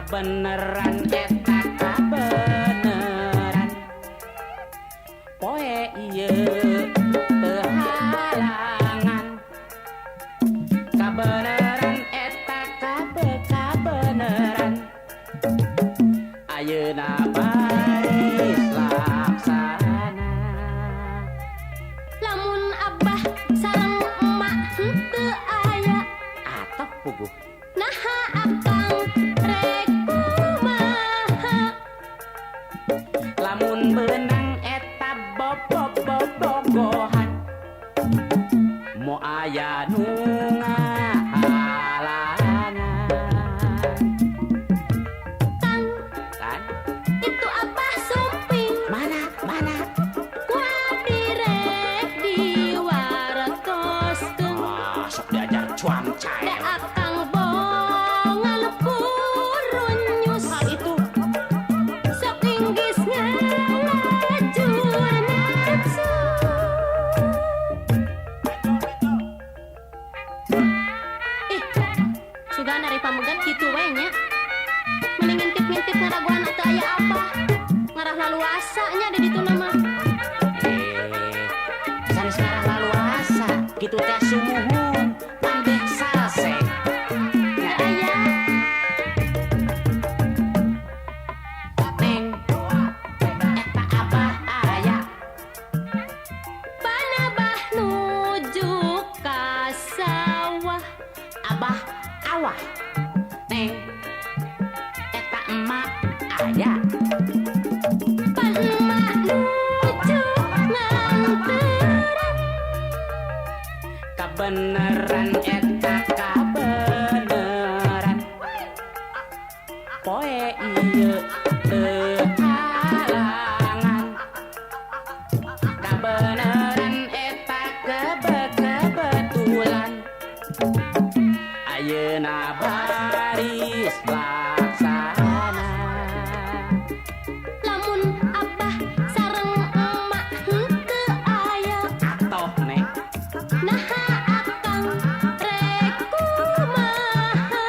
Kabeneran eta kabeneran, poe ieu teu halangan. Kabeneran eta kabeneran, ayeuna baris laksana. Lamun abah sareng emak henteu aya, Atop puguh. Naha akang rek kumaha? Lamun beunang eta bobogohan, moal aya nu ngahalangan. Kang, Kan? Itu abah sumping. Mana, mana? Ku abdi rek diwartoskeun. Ah, sok diajar cuamcai. Da akang bongan purunyus. Ah, itu. Sok inggis ngalajur nafsu. Ih, sugan ari pamegat kitu we nya. Mending ngintip-ngintip ngaraguan teu aya apa. Ngarah laluasa nya di ditu mah. Eh, sanes ngarah laluasa, kitu teh sumuhun, pandeh salse. Teu aya. Neng, eta abah aya. Panabah nuju ka sawah. Abah awah. Neng, eta emak aya. Pan emak nuju nganteran. Kabeneran eta kabeneran, poe ieu teu halangan. Kabeneran eta kebetulan, ayeuna baris laksana. Lamun abah sareng emak henteu aya, Atoh, Neng. Naha akang rek kumaha?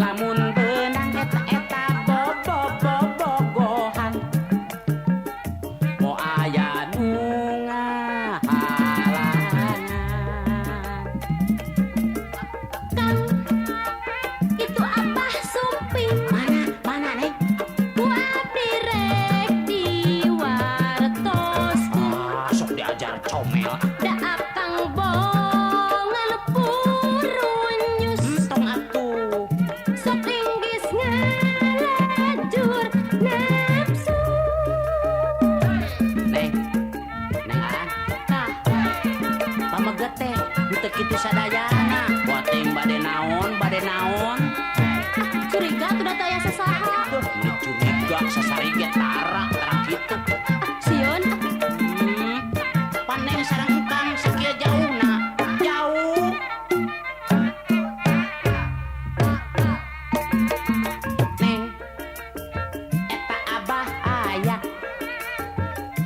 Lamun beunang eta eta bobogohan, moal aya nu ngahalangan. Kang, itu abah sumping. Mana, mana, Neng? Ku abdi rek diwartoskeun. Ah, sok diajar comel. Da akang bongan purunyus. Entong atuh. Sok inggis ngalajur nafsu. Neng, Neng Aran. Tah. Pameget teh henteu kitu sadayana. Boting bade naon, bade naon. Curiga tuh da teu aya sasaha. Duh, meuni curiga sasari ge tara, tara kitu. Ah, sieun. Pan Neng sareng engkang sakieu jauhna. Jauh. Neng, eta abah aya.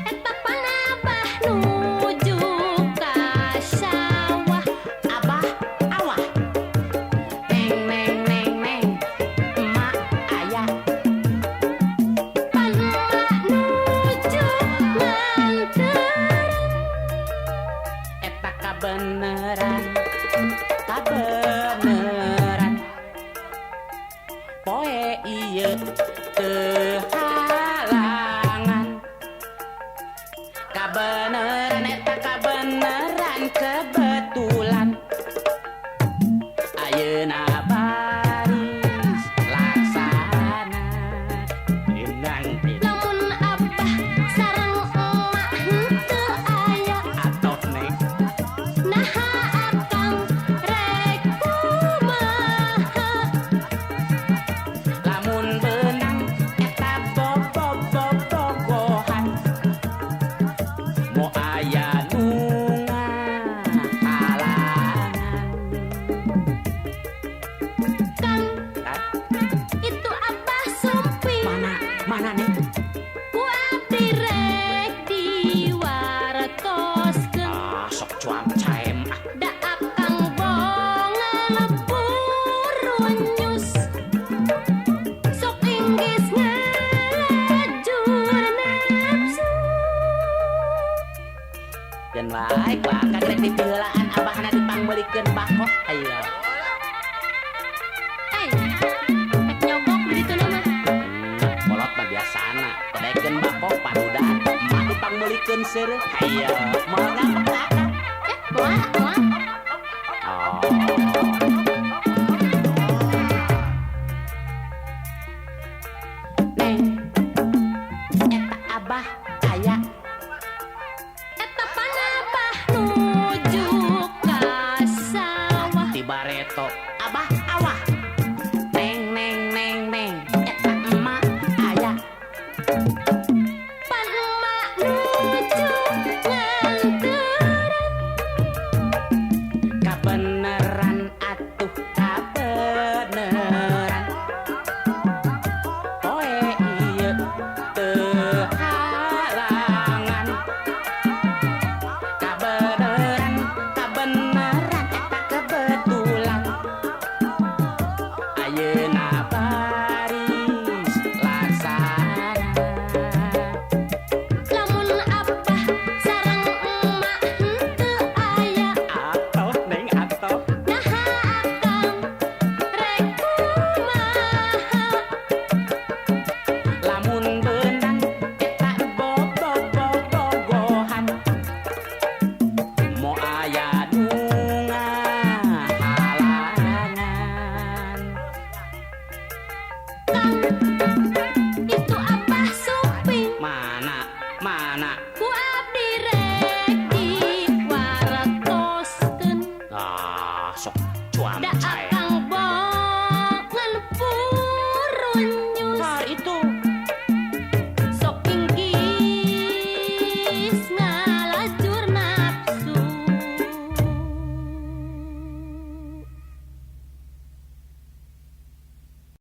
Eta panabah nuju ka sawah. Abah awah. Neng, neng, neng, neng, emak aya. Pan emak nuju nganteran. Eta kabeneran, kabeneran, poe ieu teu halangan. Kabeneran eta kabeneran kebetulan, ayeuna baris laksana. Inang. Lamun abah sareng emak henteu aya, Atoh, Neng. Naha akang rek Daekeun bako ayo. Eh, rek nyogok di ditu mah. Kolot mah biasana daekeun bako padudan emak dipangmeulikeun seureuh ayo moal ngambek ka akang. Eh, moal moal. Oh. Neng, eta abah aya. Eta pan abah nuju ka sawah. Ti bareto abah awah. Neng neng neng neng eta emak aya. Pan emak nuju nganteran. Kabeneran atuh kabeneran. Poe ieu teu halangan. Kabeneran kabeneran eta kebetulan. Ayeuna baris laksana. Lamun abah sareng emak henteu aya. Atoh neng atoh. Naha akang rek kumaha. Lamun beunang eta bobogohan. Mo aya nu ngahalangan. Kang, itu abah suping. Mana mana. Ku abdi rek diwartoskeun. Ah sok cuam Da cai.